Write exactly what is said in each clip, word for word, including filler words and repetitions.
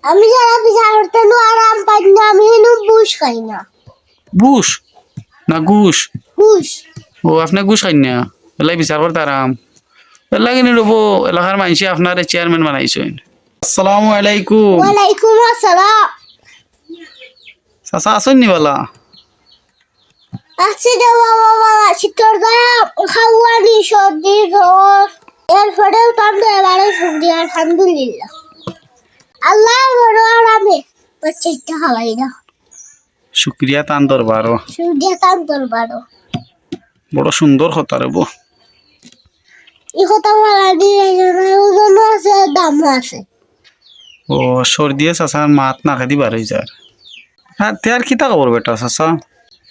আমি যারা বিচার করতে নো আরাম পাই না, আমি এনু বুশ খাই না। বুশ? না ঘুষ? ঘুষ। ও, আপনে ঘুষ খাইন না? এলাই বিচার করতে আরাম। এর লাগি নি রবো, এলাকার মানষে আপনারে চেয়ারম্যান বানাইছইন। আসসালামু আলাইকুম। ওয়ালাইকুম আসসালাম। চাচা আছইন নি বালা? আছি রে বাবা, বাবা, শীতর দাম, খাওয়ানি, সর্দি, জ্বর, এরপরেও তার দরবারে শুকরিয়া, আলহামদুলিল্লাহ। আল্লাহর বড় আরামে বাচ্চাটা খাওয়াই না। শুকরিয়া তান দরবারো। শুকরিয়া তান দরবারো। বড় সুন্দর কথা রে বো। এই কথা বলা দিয়ে ওজনও আছে, দামও আছে। ও, সর্দিয়ে চাচার মাত নাকেদি বার অই যার। হ্যাঁ, তে আর কিতা খবর বেটা চাচা?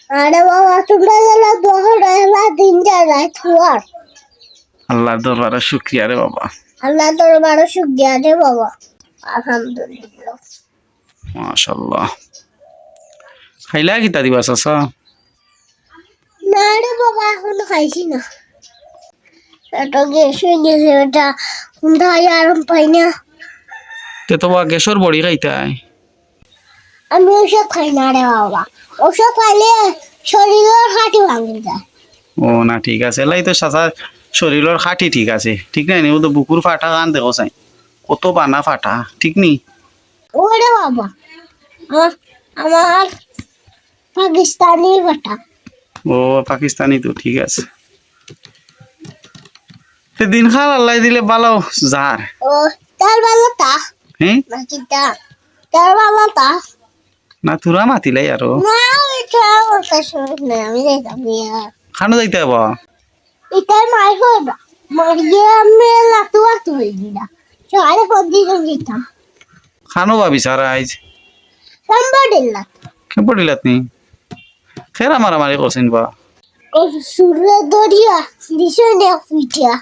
আরে বাবা, তোমরা গেলে দোকান এলা দিন যায় রাত হওয়ার। আল্লাহর দরবারে শুকরিয়া রে বাবা। আল্লাহর দরবারে শুকরিয়া রে বাবা। আলহামদুলিল্লাহ। মাশাআল্লাহ। খাইলা কিতা দিবা চাচা? না রে বাবা, এখনো খাইছি না। এটা গ্যাস হয়ে গেছে, এটা কোনটা আরাম পাই না। তে তো বা গ্যাসর বড়ি খাইতায়। আমি ঔষধ খাই না রে বাবা, ঔষধ খাইলে শরীরের হাঁটি ভাঙি যায়। ও না, ঠিক আছে, এলাই তো চাচা শরীরের হাঁটি ঠিক আছে, ঠিক নাই নি? ও তো বুকুর ফাটা খান দেখো চাই, কত বানা ফাটা, ঠিক নি? ওরে বাবা, আমার, আমার পাকিস্তানি ফাটা। ও, পাকিস্তানি তো ঠিক আছে। তে দিনকাল আল্লাহ দিলে ভালো যার। ও, তার ভালো তা। হ্যাঁ? না কিতা? তার ভালো তা। না, তোরা মাতিলাই আরো। না, আমি খেলা বলতে শুনিস না, আমি যাইতাম না। খানো যাইতে হবো? এটাই মাই করবা। মারিয়ে আমি লাতু লাতু হয়ে দিলা। সাড়ে পঁচিশ দিতাম। খানো ভাবি সারা আইজ। সম্বর দিল্লা। কেমন দিলাত নি? খেরা মারামারি করছেন বা? ও সুরে দরিয়া, দিছে নে পিটিয়া।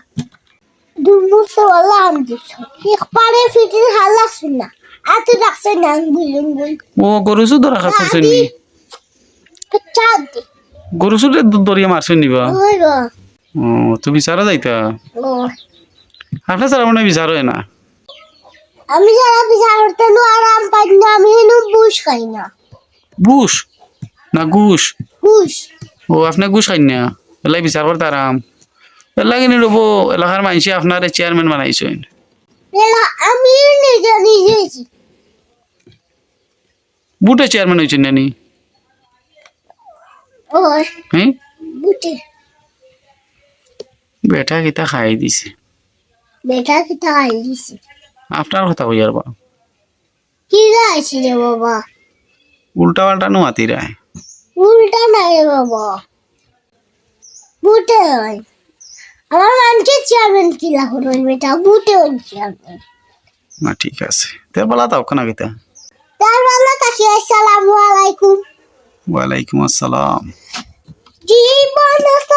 দুমুসে ওলা আম দিছে। একবারে ফিটির হালা শুনা। আতে রাখছে নাম বুলুম বুল। ও, গরু সুদ রাখা করছেন নি? চাঁদ। গরু সুদে দ-, দরিয়া মারছেন নি বা? ওই গো। ও, তুমি বিচারো যাইতা? ও। আপনি ছাড়া মনে হয় বিচার হয় না। আমি যারা বিচার করতে নো আরাম পাই না, আমি এনু বুশ খাই না। বুশ? না ঘুষ? ঘুষ। ও, আপনি ঘুষ খাইন না? এলাই বিচার করতে আরাম। এর লাগি নি রবো, এলাকার মানষে আপনারে চেয়ারম্যান বানাইছইন। এলা-, আমি নিজে নিজে হয়েছি। বুটে চেয়ারম্যান হইছইন না নি? ওই। হ্যাঁ? বুটে। বেটা কিতা খাই দিছে? বেটা কিতা খাই দিছে? আপনার কথা কইয়ার বা। কি গাইছি রে বাবা? উল্টা পাল্টা নো মাতিরায়। উল্টা না রে বাবা। বুটে হয়। আমার মানকে চেয়ারম্যান কিলা করবে বেটা? বুটে হয় চেয়ারম্যান। না, ঠিক আছে। তে বালা তাও খানা কিতা? তার বালা তাকি আসসালামু আলাইকুম। ওয়ালাইকুম আসসালাম। জীবন তো